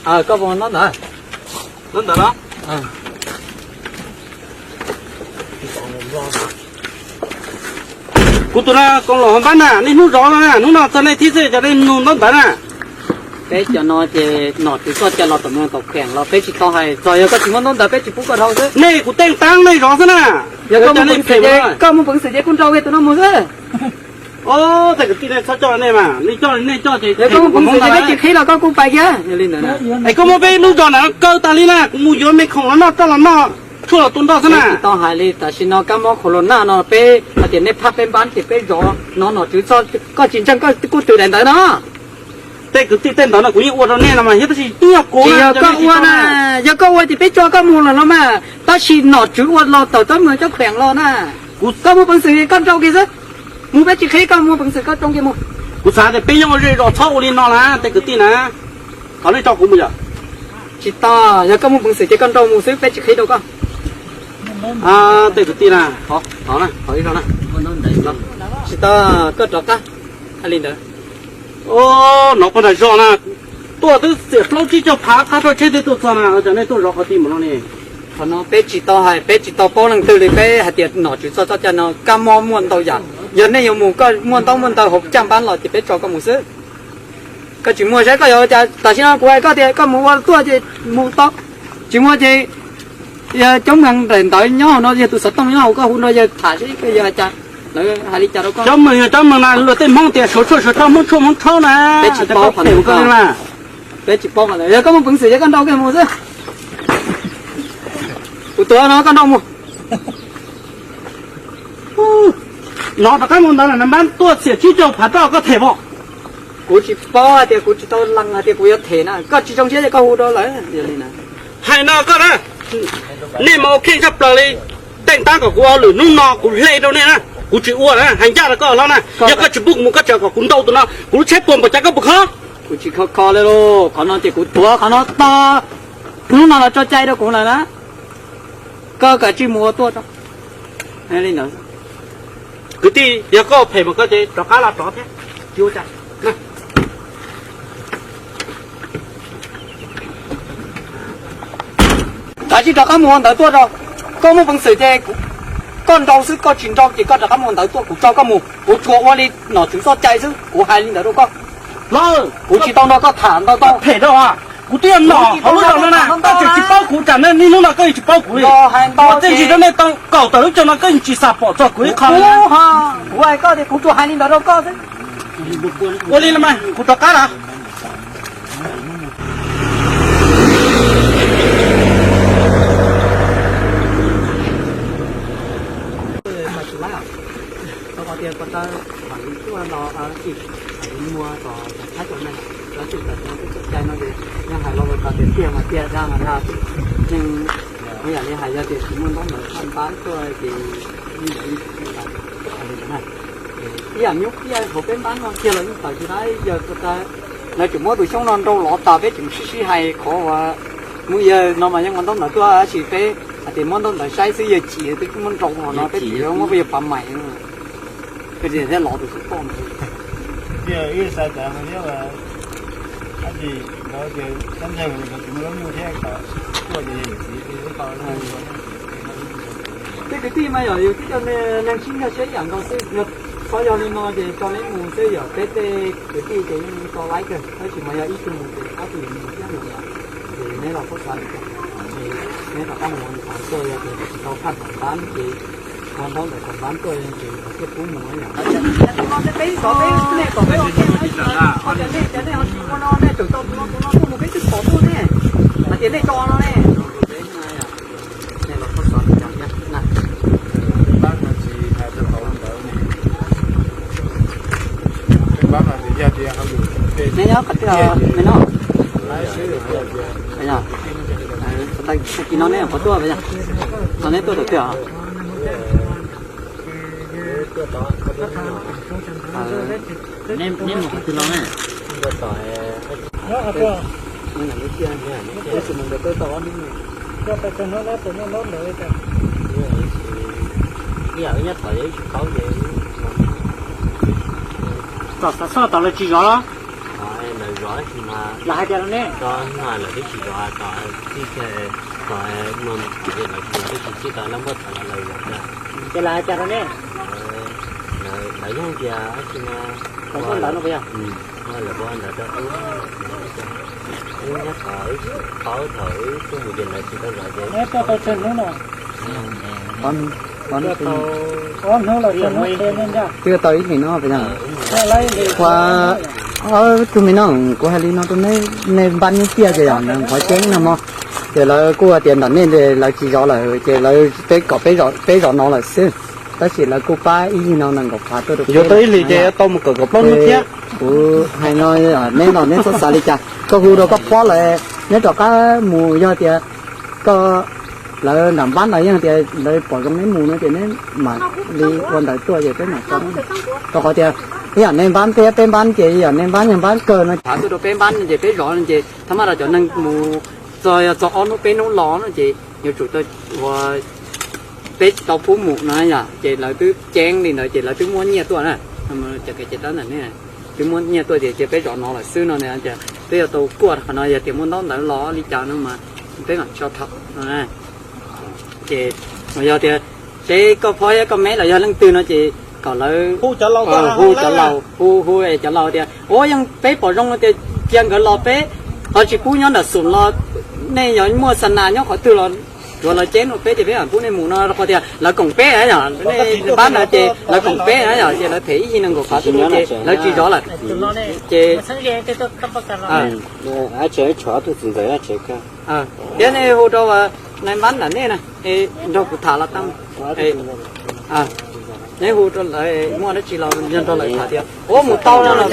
Koj nyob ntawd, nyob ntawd los? Kuv tus no koom los hauv npab na, niaj hnub zov no na, hnub no txog nej thib xwb cov nej nug ntaub ntawv na. Peb cov no ces nom tswv txoj cai los tom no tau kheem los peb tsis tau hais, txog yog koj tsis muaj ntaub ntawv peb tsis pub koj dhau xwb. Nej kuv teej tab nej zov xwb na. Yog koj muaj peev xwm ces koj nrau kiag tus no mus xwb. Tej kwv tij nej txhob coj nej mas, nej coj nej coj ces yog koj muaj peev xwm ces peb tsis qhib los koj kuj pais kiag. Yog li ntawd es koj muab peb lub zos ntawd kaw tas li na, kuv mus yuav me khoom los noj, roj los noj, tshuaj los tu nroj xwb na. Tsis tau hais li, tam sim no kab mob corona no peb hais tias nej phaj peb npab ces peb zov no nom tswv txoj, koj tsis ntseeg koj kuj twv daim ntawv no. Tej kwv tij tej ntawd no kuv yeej ua rau nej no mas, yog tab sis tsis yog kuv, yog koj ua na, yog koj ua ces peb tso koj mus lawm los mas, tab sis nom tswv ua los tawm tsob mws cov kheem los na. Koj muaj peev xwm koj nrau kiag xwb, mus peb tsis qhib, koj muaj peev xwm koj tsoo kiag mus. Kuv xav tias peb yeej ua zej zos txhob ua li no na tej kwv tij na. Thov nej tso kuv mus yom. Tsis tau, yog koj muaj peev xwm ces koj nrau mus xwb peb tsis qhib rau koj. Tej kwv tij na, thov ib zaug na. Tsis tau, koj rov qab hais li ntawd. Nov pog nram zos na, tuaj twb txiam plaub tsib caug phav qab roj tsheb twb tuaj txog na, cov nej tuaj zov qhov twg mus no ne? Qhov no peb tsis tau hais, peb tsis tau paub leej twg li, peb hais tias nom tswv txoj txoj cai no kab mob muaj ntau yam, yog nej yuav mus koj muaj ntaub muaj ntawv hauv caj npab los ces peb tso koj mus xwb. Koj tsis muaj saib koj yuav ua cas, tam sim no kuv hais koj tias koj mus ua tuaj ces mus tau, tsis muaj ces yog coob meej nraim ntawd nyob hauv no, yog tus xov tooj nyob hauv koj hu nrog yawg tham seb koj yuav hais cas, lawv hais li cas rau koj. Coob meej yog coob meej na, luag tej Hmoob tias suav tshuaj suav tshuaj, Hmoob tshuaj Hmoob tshuaj na. Peb tsis paub qhov ntawd, peb tsis paub qhov ntawd, yog koj muaj peev xwm ces koj nrau kiag mus xwb. Kuv tuav no koj nrau mus. Nov rov qab mus ntawd na, nab npab tuaj txiam tsib caug phav roj koj them pom. Kuv tsis paub hais tias kuv tsis tau lees hais tias kuv yuav them na, koj tsis zoo siab ces koj hu rau lawm. Hais no koj na, nej mas ua kheej tshaj plaws li. Teej tab kom kuv ua lwm hnub no kuv hle rau nej na, kuv tsis ua na, hais ncaj rau koj hlob na, yog koj tsis pub kuv mus koj tseem kom kuv nrau tus no, kuv lub tsheb puas npaum cas koj puas kho? Kuv tsis kho kho li lauj, qhov no ces kuv tuav qhov no tag, hnub no los tso cai rau kuv lawm na. Koj kav tsij mus ua tuaj tso. Li ntawd. Kwv tij, yog koj phem mas koj ces rov qab los rov thiab, tsis ua cas. Kav tsij rov qab mus ua ntawv tuaj tso. Koj muaj peev xwm ces koj nrau xwb, koj tsis nrau ces koj rov qab mus ua ntawv tuaj, kuv tso koj mus, kuv tsuas ua li nom tswv txoj cai xwb, kuv hais li ntawd rau koj. Los, kuv tsis tau nrog koj tham ntau tau. Phem rau, kuv twb yog nom hauv lub zos no na, koj tseem tsis paub kuv, tsam niaj hnub no koj yeej tsis paub kuv li. Ua txiaj ntsig rau nej tau kaum tawm lub caug no koj yeej tsis xam pom txog kuv ib qho li. Kuv hais koj tias kuv tsuas hais li ntawd rau koj xwb. Ua li los mas kuv rov qab lawm. Mas tsis laib, tau qhov tias ko taw vam li tuaj no, tsis hais li muag tom thab cov neeg, lawv tsis tawm txog tej txoj cai no ces yeej hais los ko taw tiag tiag mas tiag dag mas dag xwb. Yeej, yam li hais yog tias tsis muaj ntaub ntawv phaj npab tuaj ces yeej ntawd yeej tsis tau hais li ntawd na. Ib yam nyuj kiag hauv peb npab no kiag los yeej tawm tsis laib, yog ko taw lawv tseem muab tus xyoob no nrau lov tas peb tseem sib sib hais qhov uas mus yawg no mas yeej ua ntaub ntawv tuaj tab sis peb hais tias muab ntaub ntawv saib xwb yawg chim twb muab nrau hlo no peb tsis muab peb yawg pav mais. Peb thiaj lov tus xov tooj ntawd. Tej kwv tij mas yog yus tib co neeg sib nrog siab ib yam nkaus xwb, yog txhob yog li no ces tso neb mus xwb, yog peb tej kwv tij ces yeej tso laib kawg, tab sis mas yog ib tug mus ces ob tug yuav mus thiab no yom. Ces neb los txhob xav li cas, neb rov qab mus ua nws qhov tuaj, yog tias tsis tau phaj tom npab ces ua ntaub ntawv tom npab tuaj ces thiaj pub mus yom. Tus no peb xov peb nej kom peb ua kiag no, nej cov nej ho tsis ua no nej tseem tau tus no tus no tuaj mus peb twb pom tuaj ne, hais tias nej tso no ne. Nej los txhob xav li cas thiab na. Peb nyob qhov twg me no? Tag kis no neb qhov tuaj, no neb tuaj thaum twg os? Neb mus qhov twg los na? Ib yam wb nyob tom yog wb tsis paub ces tom xav xoj tom lawv tsis zov los. Lawv zov tab sis mas lawv hais tias no ne, lawv twb tsis zov, tom txij kiag tom no lawv tsis zov, twb tsis txij tau lab npuaj thaum no lawv zov na. Ces lawv hais tias no ne, lawv yeej tias tab sis mas lawv muab ntawv no puas yog, lawv muab ntawv rau wb, wb nyob tod wb tsis paub, thaum wb tuaj mus ces lawv tsis tau zov ces tuaj tau tsawg hnub no. Ob hnub, ob hnub, twb tau ib hlis no puas yog? Ua, ob tug me no, kuv hais li no rau neb, nej npab neb tiaj ces yog qhov tseeb no mog. Ces lawv kuj hais tias ntawm nej lawv tsis zov lawm ces lawv, peb kom peb zov no lawm xwb, tab sis lawv kuj pab ib hlis no nees nkaum phav tuaj rau peb. Yuav tau ib hlis ces tau mus kawm kom plaub hnub thiab. Kuv hais no, neb los neb txhob xav li cas, koj hu rau koj phob lawm, neb rov qab mus yog tias koj, lawv nram npab ntawd yeej tias lawv pom zoo neb mus no ces neb mam li ua ntawv tuaj ces peb mam tso. Rau qhov tias ib yam nej npab thiab peb npab ces ib yam nej npab yog npab kawg no, thav tuaj rau peb npab no ces peb zov no ces thab maj rau cov neeg mus txog, yog txog ob hnub peb hnub los no ces yuav tsum tau ua, peb tsis tau pub mus no yom, ces lawv twb ceeb li ntawd ces lawv twb muab nyiaj tuaj na. Cov kev cai tab ntawm ne, twb muab nyiaj tuaj ces cia peb zov no lawm xwb no tias peb yuav tau kuaj qhov no, yog tias muaj ntaub ntawv los li cas no mas peb mam tso tham no. Ces yog tias seb koj phob thiab koj meb los yog leej twg no ces kom lawv hu cov laus, hu hu cov laus tias ua yeej peb pom zoo tias cia nkawd los peb ho tsis pub nyob nram xum los, nej yog muaj xa nas nyob qhov twg los tsuav lawv ceeb rau peb ces peb mam pub nej mus no, rau qhov tias lawv koom peb yom, nej npab ntawd ces lawv koom peb yom, ces lawv them ib yig nees nkaum phav tuaj ces lawv tsis zov lawm. Ces thiab nej hu rau nais npab ntawm nej na, nrog kuv tham los tau. Neb hu rau lawv, muaj dab tsi los yog nrog lawv tham tias ua mus tau no los.